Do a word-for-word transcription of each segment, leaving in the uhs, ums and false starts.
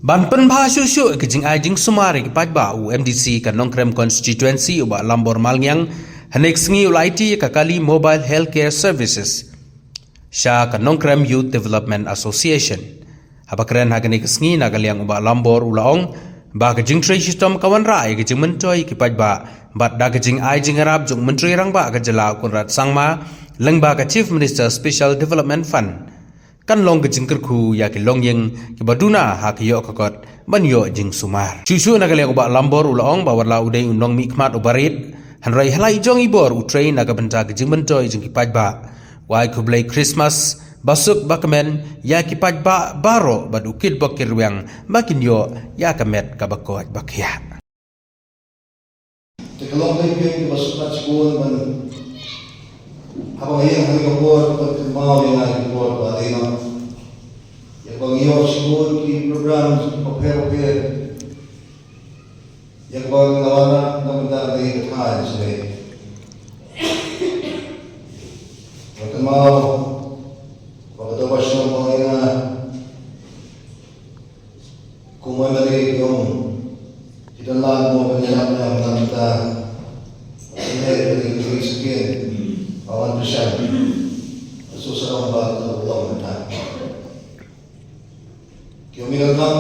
Ban pynbha shuh shuh ïa ka jingai jingsumar ïa ki paidbah, u MDC ka Nongkrem Constituency u Bah Lambor Malngiang hynne ka sngi u la aiti ïa ka kali Mobile Healthcare Services sha ka Nongkrem Youth Development Association. Haba kren ha kane ka sngi na ka liang u Bah Lambor u la ong ba ka jingtrei shitom ka wanrah ïa ka jingmyntoi ïa ki paidbah bad da ka jingai jingïarap jong u Myntri Rangbah ka jylla u Conrad Sangma lyngba ka Chief Minister Special Development Fund kan long ka jingkyrkhu ïa ki longïing kiba duna ha ka ïoh ka kot ban ïoh jingsumar. Shuh shuh na ka liang u Bah Lambor u la ong ba wat la u dei u nongmihkhmat uba rit, hynrei ha la i jong i bor u trei na ka bynta ka jingmyntoi jong ki paidbah. U ai khublei Christmas basuk bakmen ïa ki paidbah baroh bad u kitbok kitrwiang ba kin ïoh ïa ka met kaba koit ba khiah. Te ka long kaba sngewtynnat shibun ban haba nga ïeng ha kane ka por ban kynmaw ïa nga ïa ka por ba dei noh, ïa kaba ngi ïoh shibun ki program kiba pher bapher, ïa kaba ngi la wanrah na ka bynta ka dei ka thaiñ shisha. Nga kynmaw ba ka doh ba shnong ba ïa nga Kumba ma dei ki ong, ki don lad mo ban ïarap ïa nga mynta. Ki leh ïa ki, ki sngewsih ba wan pyrshang. Ka suk sarong ba ka long mynta. Ki ong ïa ka kam,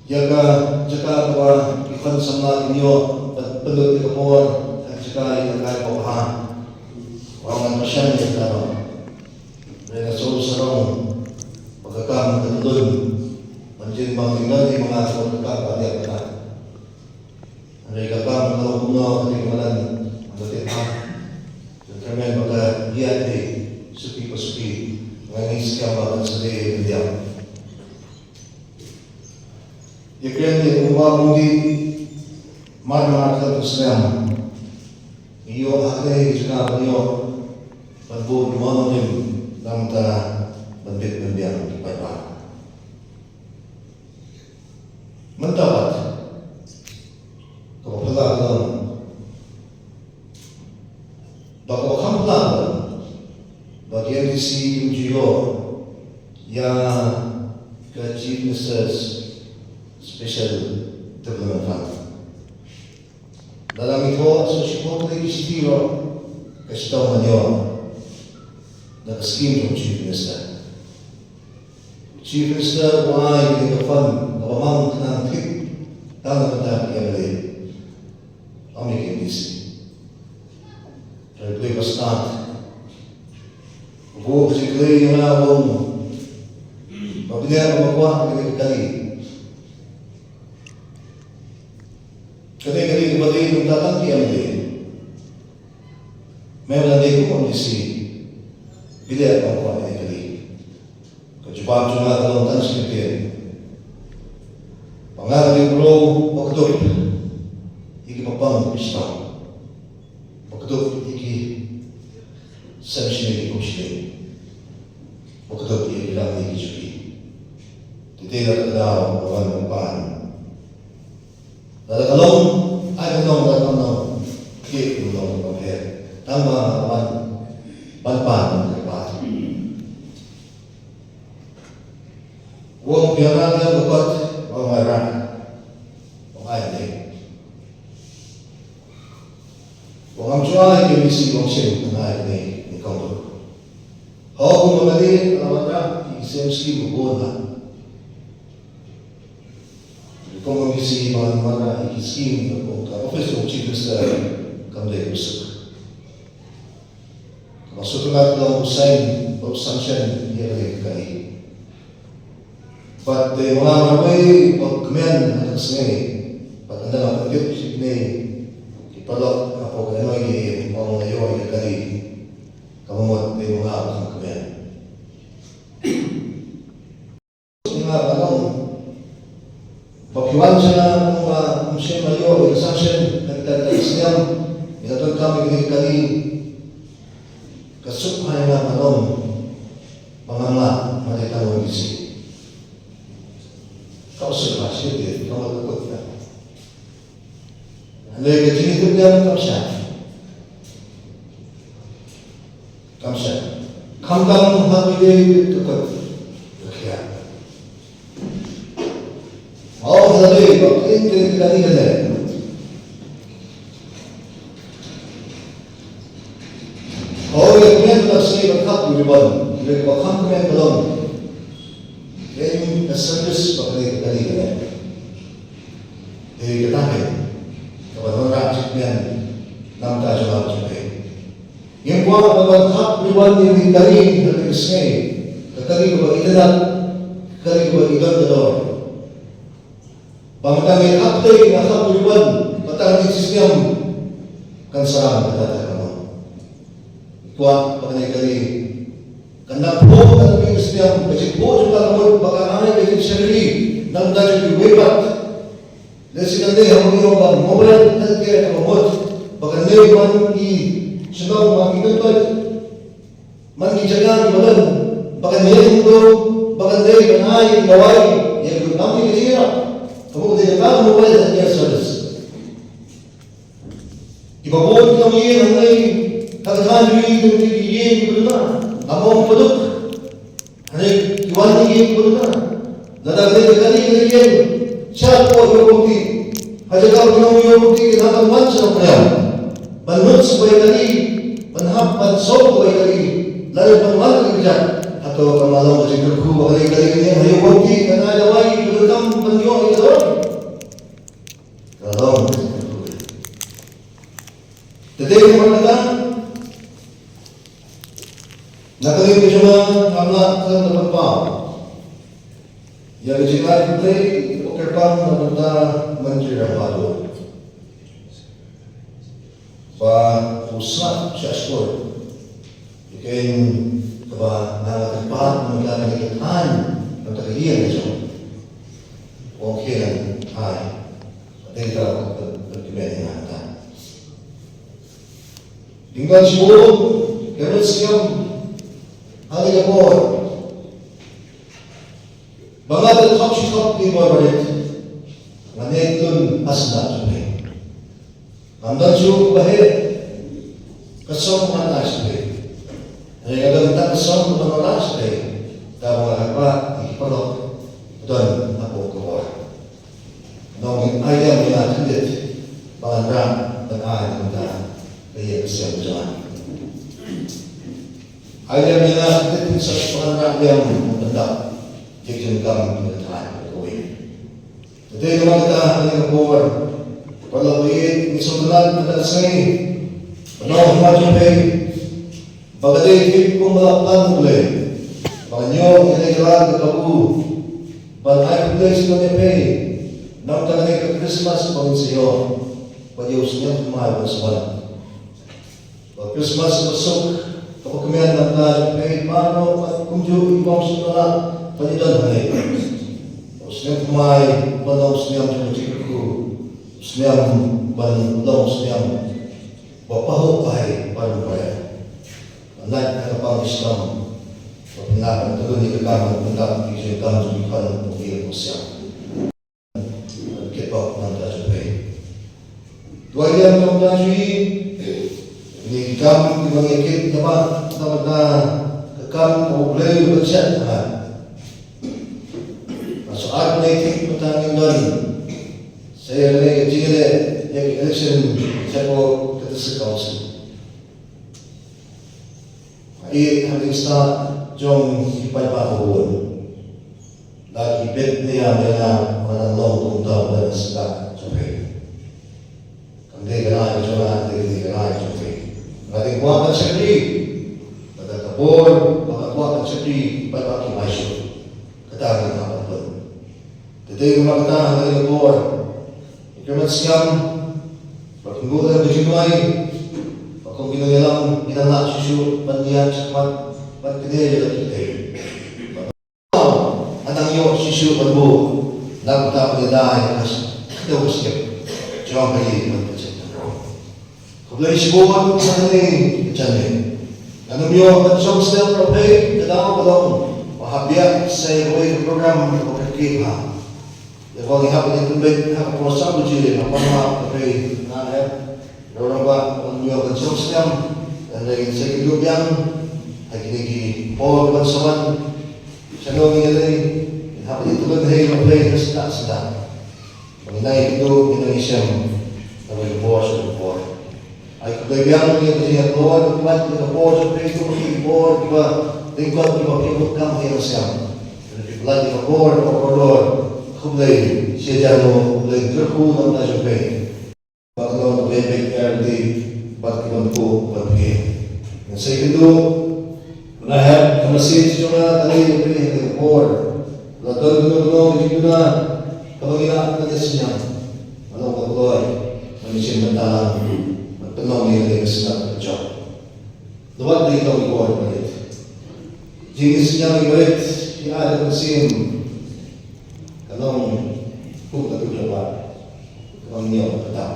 ïa ka jaka kaba ki khun samla kin ïoh ban pynlut ïa ka por, ka jaka ïa ka kai ba bha. Ba wan pyrshang ïa ka. Hynrei nga sngewsarong ba ka kam ka dei ban jin bang ding dang dei ma nga sngewsarong ba ka kam ka dei ka. Hynrei ka kam ka long kumno ka dei ka malan ka dei ha. Ka kyrmen ba ka ïa dei suki pa suki nga ngi skhem ba kan sa dei ka dei. Ïa kren ïa u Bah Modi mar mar ka snem. Ïoh ha ka dei jaka ba ïoh ban bud memorandum nangta ban bit ban biang ki paidbah. Mynta pat kaba phylla ka long ba kaba kham phylla ka long ba ki MDC kim ju ïoh ïa ka Chief Minister's Special Development Fund. Lada ngi thoh sa shipor ki shithi ruh ka shitom ban ïoh na ka skim jong Chief Minister. Chief Minister u ai ïa ka fund kaba mang khnang thik tang na ka bynta ki MLA. Ym ïa ki MDC. Hynrei ka start. Ka jingkylli ïa nga u ong ba bniah ba ma kwah kane ka kali. Kane ka dei kaba dei na ka bynta tang ki MLA. Me ba dei kum MDC. Bniah ba ma kwah kane ka kali. Ka jubab jong nga ka long tang shi kyntien. Ba nga ka dei u briew ba kdup ïa ki ba pang ki ba shitom. Ba kdup ïa ki sem shane ki kum shane. Ba kdup ïa ki ram ïa ki juki. Te te la ka daw ba wan ban pan. Lada ka long, ai ka long, lada ka long. Ki ka long ba pher. Tang ba nga wan ban pan ban kyrpad. Wong phi ïa rah ïa ka kot, wong ai rah, wong ai dei. Wong am chwa ïa ki misi wong shem ka ngai dei ni kong tu. Ho wong ma dei la wan rah ki sem skim bun la. Ni kong misi ma wan rah ki skim ka office of chief minister kam dei usuk. Ba shu tyngat ka long u sign, ba u sanction ïa kane ka kali. Bad te ma nga marwei ba kmen ha ka sngi. Bad ynda nga pyntip shi kine ki paralok hapoh ka N O A, ba nga ïoh ïa ka kali. Ka mut te ma nga ba kmen. Nga ba long ba phi wan sha nga, ba ym shym la ïoh ïa ka sanction na kita kita ki snem, ïa ka donkam ïa kane ka kali. Ka suk phai nga ba long ba ngam lah, ma dei tang u MDC. Ka suk phai shi te, ka mut ka kut ka. Hynrei ka jingïathuhliang kam shai. Kam shai. Khamtam ha ki dei bit ka kot ka khiah. Kane ba kane kane kane kane. Hooid, ïa kmen ba sngewbha khap u ribbon, ïa kaba kham kmen ka long. Ïa ka service ba kane kane kane. Dei kata hi kaba wanrah jingkmen na ka bynta jong nga bad jong phi. Ngim kwah ban khap ribbon ïa kane kane ka sngi, ka kane kaba itynnad, ka kane kaba i don ka dor. Ba mynta ngi hap te, ngi hap ribbon, ba tang ïa ka snem kan sa ram kata ka mon. Kwah ba kane ka ri kan nang phuh kata ka snem, ka jingphuh jong ka mut ba kan ai ka jingshakri na ka bynta jong kiwei pat. Lehse kan dei ha ka mobile healthcare ka mut ba kan dei man ki shnong, man ki kyntoit, man ki jaka kiba don, ba kan ïeng ruh, ba kan dei ban ai dawai ïa ki, ban ïa ki jingïarap. Ka mut dei ka mobile healthcare service. Kiba bun ki nongïing hangne, ka dei ka jingïing, ki ïing kiba duna, ka mong baduk. Hangne ki wan ïing kiba duna. Lada dei ka kali ka ïing, sha ko ïoh bynta. Ha jaka ba ki nongïoh bynta ki nang ban wan sha nongpynïaid. Ban nud sha kawei ka kali, ban hap ban song kawei ka kali, lane ban wan ka kali kjat. Hato kam long ka jingkyrkhu ba kane ka kali ka ïing ha ïoh bynta, kan ai dawai, ka donkam ban ïoh ïa ka dawai. Ka long. Te dei namar kata, na ka liang ka jong nga, ngam lah khlem da pynpaw ïa ka jingai khublei kaba kyrpang na ka bynta Myntri Rangbah Duh ba u sngap shah shkor. Ïa kane kaba nga la kyrpad na ka bynta kane ka thaiñ, na ka bynta ka ïing ka jong u. Ong khie ngan ai. Dei ka ban kmen ïa nga. Ding don shibun ka ruh sngewthuh ha kane ka por. Ba nga te thok shi thok ki bor barit. Nga ne tlun ha sla jong phi. Ngam don shuh ba heh ka song ban ai sha phi. Hynrei nga don tang ka song ban ai sha phi. Kaba nga kyrpad ïa ki paralok don hapoh ka bor. Nongin ai lem ïa nga khyndiat ba ngan rah ban ai na ka bynta ka ïing ka sem jong nga. Ai lem ïa nga khyndiat khyndiat ba ngan rah lem ban pyndap ïa ka jingkam ka thaiñ kawei. Te namar kata ha kane ka por, paralok ba ïeit, ngi sngewtynnat mynta ka sngi ba nonghymmai jong phi ba ka dei tip kumba la plan U Blei ba ngan ïoh ïa kane ka ran ka kabu ban ai khublei sngewbha ïa phi na ka bynta kane ka Christmas ba ngin sa ïoh bad ïa u snem thymmai ba sa wan. Ba Christmas ba suk kaba kmen na ka bynta jong phi baroh bad kumjuh i bym sngewtynnat ba ngi don hangne. U snem thymmai ban long u snem jong ka jingkyrkhu, u snem ban long u snem ba pahuh bha ïa baroh. Ban lait na ka pang ka shnong, ba phin lah ban pyndap ïa ka kam, ban pyndap ïa ka kam jong ki khun, ba ki ïa ka siang. Ban kit bok na ka bynta jong phi. Duwai ïa ka bynta jong ngi, kine ki kam kiba ngi kit na bynta, na bynta ka kam kaba U Blei u la shet ha ngi. Nga shu ai kane ki bynta ngin don sa ïa kane ka jingïaleh ïa ka election shapoh ka District Council. Nga ïeit ha ka jingstad jong ki paidbah ba bun. La ki bit niam ïa nga ba ngan long kumta ba ngan sngap jong phi. Kam dei ka rai jong nga, dei ka rai jong phi. Nga dei kwah ban shakri. Kata ka bor ba nga kwah ban shakri, paidbah ki ai shuh. Kata ka dei ka bor. Te dei namar kata ha kane ka por, ïa ka mynsiem ba phin buh lem ka jingduwai ba kum ki nongïalam ngin nang lah shuh shuh ban ïaid shakhmat ban kynnoh ïa la ki kti. Ba nang ïoh shuh shuh ban buh na ka bynta ban ïada ïa ka kdew ka skhem jong ka ïing ban ka jingtyrwa. Khublei shibun ha kane ka janmiet. Ngan ym ïoh ban shong snem ïa phi, ka daw ka long ba hap biang sa kawei ka program kaba kyrkieh bha. Ïa kaba ngi hap ban ïa pynbeit ha ka por saw baje, nga pynlong ïa phi, nga hap, nga ong ba ngan ym ïoh ban shong snem. Hynrei ngin sa ïakynduh biang ha kine ki por ban sa wan. Shano ngi ïaleh, ngi hap ban ïa pynbeit ïa phi ha sdang sdang. Ngi nang ïa kito, ngi nang ïa shem. Kaba ïa ka por sha ka por. Ai khublei biang ïa ka jingïakhun, ïa ka por sha phi, ïa ka por kiba dei kot kiba phi mut kam ïa ka siam. Khublei ïa ka por, ïa ka por. Khublei shi hajar nguh, khublei kyrkhu na ka jong phi. Bad ka long khublei bad ka riti bad ki ban puk bad phi. Ngan sa ïakynduh. Mynta hep ka message jong nga ka dei ka dei ka por. La don kano kano ka jingduna kaba ngi lah ban ïasynñiang. Nga long ka kloi ban ïashem bynta lang ban pynlong ïa ka dei ka sngap ka jong. Duwat dei ka long ka por ba rit. Jingïasynñiang ïa ka rit ki ai da ka mynsiem. Ka long kum ka tu jong ba ka long ñiew ka ta.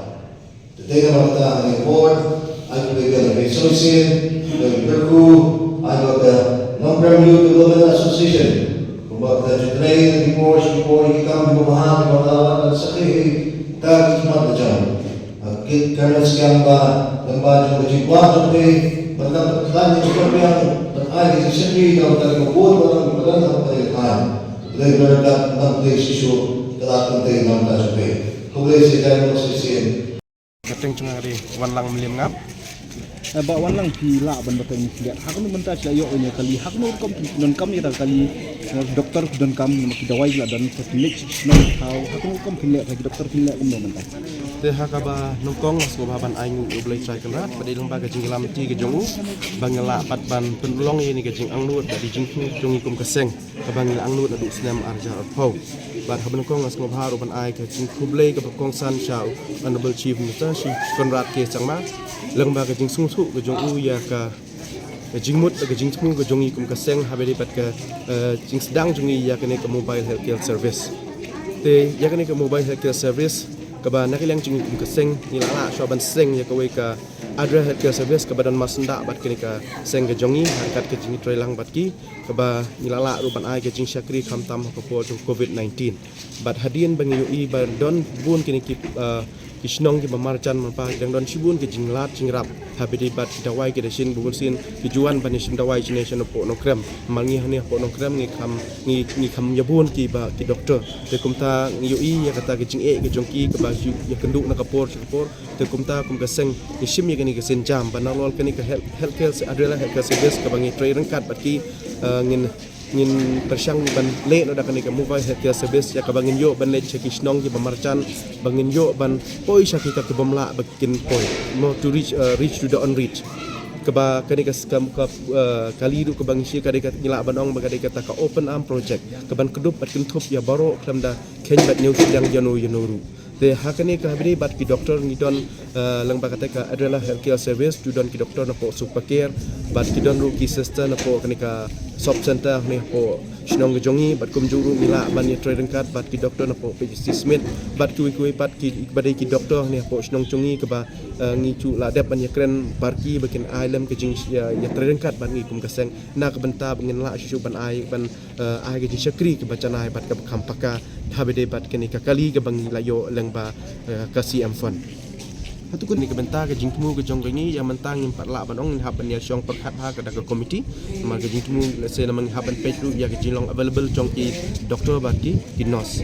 Te dei namar kata ha kane ka por, ai khublei biang ïa phi shisien, ïa phi kyrkhu, ai ba ka Nongkrem Youth Development Association, kumba ka ju trei na ki por sha ki por ïa ki kam kiba bha kiba la wan ban sakhi ïa ka khmat ka jong. Ha ki kane skem ba lem bad jong ka jingkwah jong phi ban nang pynkhlaiñ ïa ka kyrpang ban ai ka jingshakri ïa ka bud ba nang ba nang ha ka kyrpang. Khublei ba nang ka nang khublei shisha ka la tang te nang ta jong phi. Khublei shi hajar nguh shisien. Ka kyrteng jong nga ka dei Wanlang Mliem Ngap. Eh, Bah Wanlang, phi lah ban batai ïa ngi khyndiat ha kano ka bynta phi la ïoh ïa kane ka kali, ha kano ka rukom phi donkam ïa kata ka kali, eh, doktor phi donkam, namar ki dawai ki la don, phi leit sha ki shnong, ha kano ka rukom phi leit, ha ki doktor phi leit kumno mynta? Te ha kaba nyngkong nga sngewbha ban ai nguh ïa U Blei Trai Kynrad, bad dei lyngba ka jingïalam ti ka jong u ba nga lah pat ban pynlong ïa kane ka jingangnud bad ka jingthmu jong ngi kum ka seng. Kaba ngi la angnud naduh snem ar hajar arphew. Bad haba nyngkong nga sngewbha ruh ban ai ka jingkhublei kaba kongsan sha u Honorable Chief Minister Shri Conrad K Sangma lyngba ka jingsngewthuh ka jong u ïa ka, ka jingmut ka jingthmu ka jong ngi kum ka seng haba ïadei bad ka, eh, jingsdang jong ngi ïa kane ka mobile healthcare service. Te ïa kane ka mobile healthcare service kaba na ka liang jong ngi kum ka seng ngi la lah shuwa ban seng ïa kawei ka Adra Healthcare Service kaba don marsyndah bad kane ka seng ka jong ngi ha ryngkat ka jingïatreilang bad ki kaba ngi la lah ruh ban ai ka jingshakri khamtam ha ka por jong covid nineteen. Bad hadien ba ngi ïohi ba don bun kine ki, ah, ki shnong kiba marjan mynta ki dang don shibun ki jinglad jingrap haba ïadei bad ki dawai ki dashin ba bun sien ki ju wan ban ïashim dawai shane sha Nongkrem. Namar ngi hangne hapoh Nongkrem ngi kham ngi, ngi kham ïa bun kiba ki doktor. Te kumta ngi ïohi ïa kata ka jingeh ka jong ki kaba ju ïakynduh na ka por sha ka por. Te kumta kum ka seng ngi shim ïa kane ka sienjam ba nalor kane ka health, healthcare se-, Adrela Healthcare Service kaba ngi trei ryngkat bad ki, eh, ngin, ngin pyrshang ban leh noh da kane ka mobile healthcare service ïa kaba ngin ïoh ban leit sha ki shnong kiba marjan ba ngin ïoh ban poi sha kita ki bym lah ba kin poi. More to reach, eh, reach to the unreached. Kaba kane ka skam ka, eh, kali ruh kaba ngi shi ka dei ka ngi lah ban ong ba ka dei kata ka open arm project kaban kdup bad kynthup ïa baroh khlem da kheiñ bad ñiew shiliang ïano ïano ruh. Te ha kane ka haba ïadei bad ki doktor ngi don, eh, lyngba kata ka Adrela Healthcare Service, ju don ki doktor napoh Super Care, bad ki don ruh ki sister napoh kane ka sub center hangne hapoh shnong ka jong ngi, bad kumjuh ruh ngi lah ban ïatrei ryngkat bad ki doktor napoh P H C Smit, bad kiwei kiwei pat kiba dei ki doktor hangne hapoh shnong jong ngi kaba, eh, ngi ju lah dep ban ïakren bad ki ba kin ai lem ka jing, ïa, ïatrei ryngkat bad ngi kum ka seng na ka bynta ba ngin lah shuh shuh ban ai ban eh, ai ka jingshakri kaba janai bad kaba kham paka haba ïadei bad kane ka kali kaba ngi la ïoh lyngba, eh, ka C M fund. Hato kane ka bynta ka jingthmu ka jong ka ngi ïa mynta ngim pat lah ban ong ngin hap ban ïashong pyrkhat ha kata ka committee. Namar ka jingthmu lehse namar ngi hap ban peit ruh ïa ka jinglong available jong ki doktor bad ki, ki nurse.